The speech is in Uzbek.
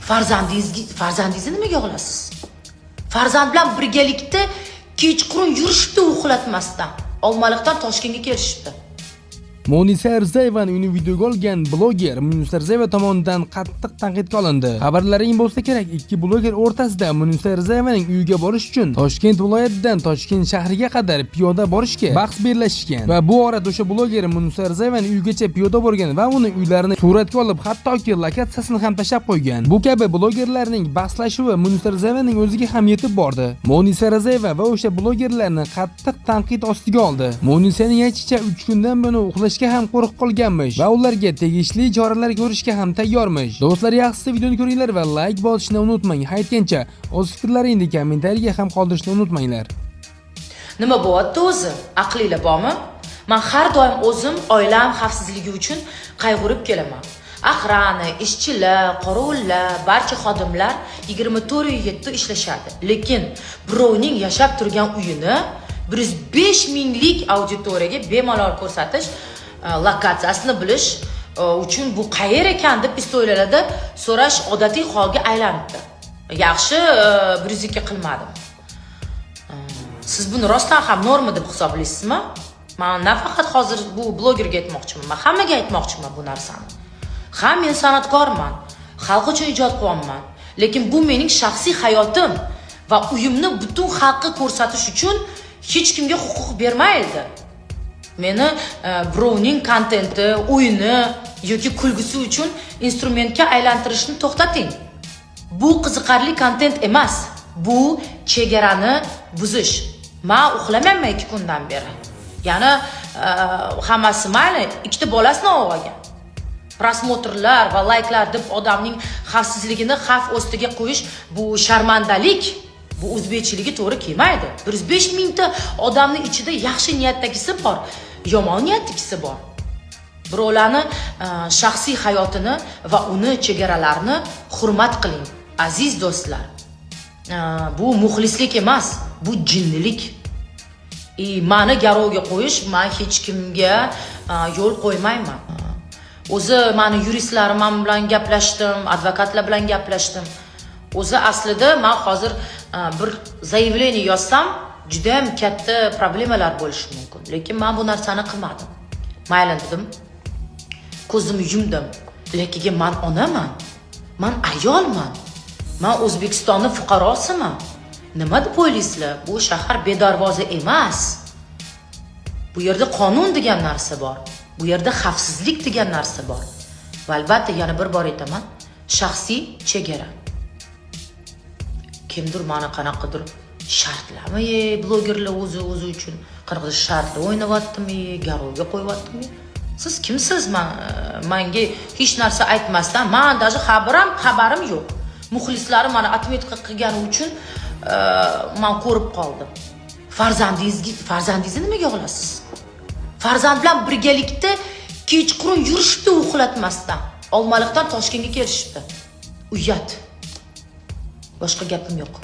Farzandingizga, farzandingizni nimaga olasiz? Farzand bilan birgalikda kechqurun yurishibdi uxlatmasdan. Olmaliqdan Toshkentga kelishibdi. Munisa Rizayevani uyini videoga olgan bloger Munisa Rizayeva tomonidan qattiq tanqidga olindi. Xabarlaring bo'lsa kerak, ikki bloger o'rtasida Munisa Rizayevaning uyiga borish uchun Toshkent viloyatidan Toshkent shahriga qadar piyoda borishga bahs berlashishgan va bu orada o'sha bloger Munisa Rizayevani uyigacha piyoda borgan va uni uylarini suratga olib, hattoki lokatsiyasini ham tashlab qo'ygan. Bu kabi blogerlarning bahslashuvi Munisa Rizayevaning o'ziga ham yetib bordi. Munisa Rizayeva va o'sha blogerlarni qattiq tanqid ostiga oldi. Munisaning aytishicha, 3 kundan buyon uxlashga ham qo'rqib qolganmish va ularga tegishli choralar ko'rishga ham tayyormish. Do'stlar, yaxshisi videoni ko'ringlar va like bosishni unutmang. Aytgancha, o'z fikrlaringni kommentariyaga ham qoldirishni unutmanglar. Nima bo'lyapti o'zi? Aqlinglar bormi? Man har doim o'zim, oilam xavfsizligi uchun qayg'urib kelaman. Охрана, ishchilar, qorovullar, barcha xodimlar 24:7 ishlashadi. Lekin birovning yashab turgan uyini 105 minglik auditoriyaga bemalol ko'rsatish, lokatsiyasini bilish uchun bu qayer ekan deb isto'ylarda so'rash odatiy holga aylanibdi. Yaxshi, 102 qilmadim. Siz buni rostdan ham norma deb hisoblaysizmi? Man nafaqat hozir bu blogerga aytmoqchiman, man hammaga aytmoqchiman bu narsani. Ha, men san'atkorman, xalq uchun ijod qilyapman, lekin bu mening shaxsiy hayotim va uyimni butun xalqqa ko'rsatish uchun hech kimga huquq bermaydi. Meni birovning kontenti, o'yini yoki kulgisi uchun instrumentga aylantirishni to'xtating. Bu qiziqarli kontent emas. Bu chegarani buzish. Man uxlamayman 2 kundan beri. Ya'ni hammasi mayli, ikkita bolasini olib olgan. Просмотр lar va layklar deb odamning xavfsizligini xavf ostiga qo'yish bu sharmandalik. Bu o'zbekchiligi to'g'ri kelmaydi. 105 mingta odamning ichida yaxshi niyatdagisi bor, yomon niyatdagisi bor. Birovlarni shaxsiy hayotini va uni chegaralarini hurmat qiling, aziz do'stlar. Bu muxlislik emas, bu jinnilik. И mani garovga qo'yish, man hech kimga yo'l qo'ymayman. O'zi mani yuristlarim ham bilan gaplashdim, advokatlar bilan gaplashdim. O'zi aslida man hozir bir заявление yozsam, juda ham katta problemalar bo'lishi mumkin. Lekin man bu narsani qilmadim. Mayli dedim. Ko'zimni yumdim. Lekin man onaman. Man ayolman. Man O'zbekistonni fuqarosiman. Nima deb o'ylaysizlar? Bu shahar bedarvoza emas. Bu yerda qonun degan narsa bor. Bu yerda xavfsizlik degan narsa bor. Va albatta yana bir bor aytaman, shaxsiy chegara. Kimdir mani qanaqadir shartlami, blogerlar o'zi o'zi uchun qanaqadir shartlar o'ynayaptimi, garovga qo'yyaptimi? Siz kimsiz? Man manga hech narsa aytmasdan, man даже xabarim yo'q. Muxlislarim mani отметка qilgani uchun man ko'rib qoldim. Farzandingizga, farzandingizni nimaga olasiz? Farzand bilan birgalikda kechqurun yurishibdi uxlatmasdan. Olmaliqdan Toshkentga kelishibdi. Uyat. Boshqa gapim yo'q.